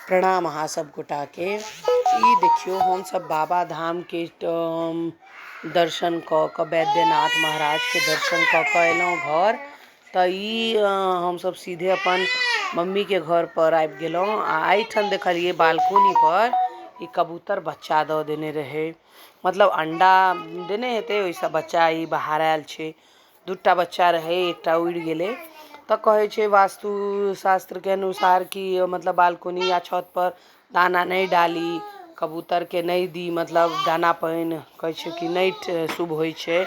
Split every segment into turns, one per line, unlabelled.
प्रणाम अहाँ सब गोटाके। ई देखियौ, हमसब बाबा धामके दर्शन कऽ कऽ, वैद्यनाथ महाराजके दर्शन कऽ कऽ एलहुँ घर। तऽ ई हमसब सीधे अपन मम्मीके घर पर आबि गेलहुँ आ एहिठाम देखलियै बालकोनी पर ई कबूतर बच्चा दऽ देने रहै, मतलब अंडा देने हेतै, ओहिसँ बच्चा ई बाहर आयल छै। दूटा बच्चा रहै, एकटा उड़ि गेलै। तऽ कहै छै वास्तु शास्त्रके अनुसार कि मतलब बालकोनी या छत पर दाना नहि डाली, कबूतरके नहि दी, मतलब दाना पानि। कहै छै कि नहि शुभ होइ छै,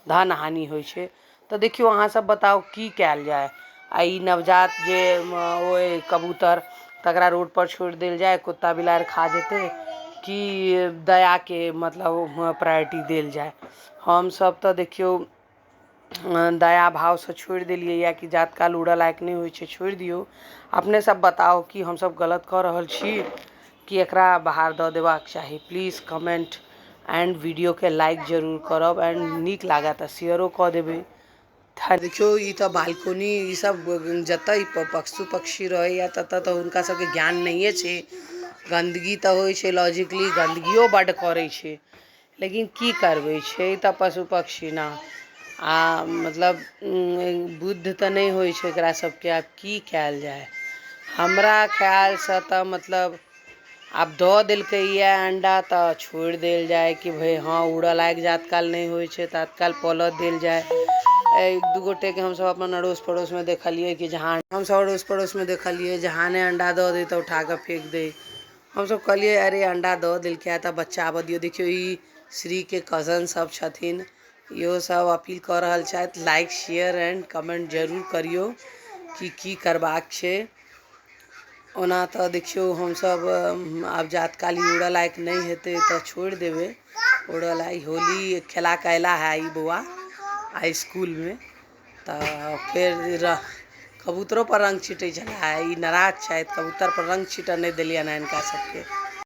धन हानि होइ छै। तऽ देखियौ, अहाँ सब बताउ की कयल जाय? आ ई नवजात जे ओ कबूतर, तकरा रोड पर छोड़ि देल जाय, कुत्ता बिलाड़ि खा जेतै, कि दयाके मतलब प्रायोरिटी देल जाय? हमसब तऽ देखियौ दया भावसँ छोड़ि देलियै यऽ कि जात काल उड़ऽ लायक नहि होइ छै, छोड़ि दियौ। अपने सब बताउ कि हमसब गलत कऽ रहल छी कि एकरा बाहर दऽ देबाक चाही? प्लीज कमेंट एंड वीडियोके लाइक जरूर करब एंड नीक लागत तऽ शेयरो कऽ देबै। देखियौ, ई तऽ बालकोनी, ई सब जतऽ पशु पक्षी रहैया ततऽ तऽ हुनका सबके ज्ञान नहिये छै। गन्दगी तऽ होइ छै, लॉजिकली गन्दगियो बड्ड करै छै, लेकिन की करबै, छै तऽ पशु पक्षी ने। आ मतलब बुद्ध तऽ नहि होइ छै एकरा सबके। आब की कयल जाय? हमरा ख्यालसँ तऽ मतलब आब दऽ देलकैया अंडा तऽ छोड़ि देल जाय कि भाय हँ, उड़ऽ लायक जात काल नहि होइ छै तात काल पलऽ देल जाय। एक दू गोटेके हमसब अपन अड़ोस पड़ोसमे देखलियै कि जहाँ हमसब अड़ोस पड़ोसमे देखलियै, जहाँ ने अंडा दऽ दै तऽ उठा कऽ फेक दै। हमसब कहलियै, अरे अंडा दऽ देलकै तऽ बच्चा आबऽ दियौ। देखियौ, ई श्रीके कजन सब छथिन, इहो सब अपील कऽ रहल छथि। लाइक, शेयर एंड कमेंट जरूर करियौ कि की करबाक छै। ओना तऽ देखियौ, हमसब आब जात काल ई उड़ऽ लायक नहि हेतै तऽ छोड़ि देबै उड़ऽ लायक। होली खेला कऽ अयला है ई बौआ आ इसकुलमे तऽ फेर कबूतरो पर रङ्ग छिटै छलै। ई नाराज छथि, कबूतर पर रङ्ग छिटऽ नहि देलियनि हँ हिनका सबके।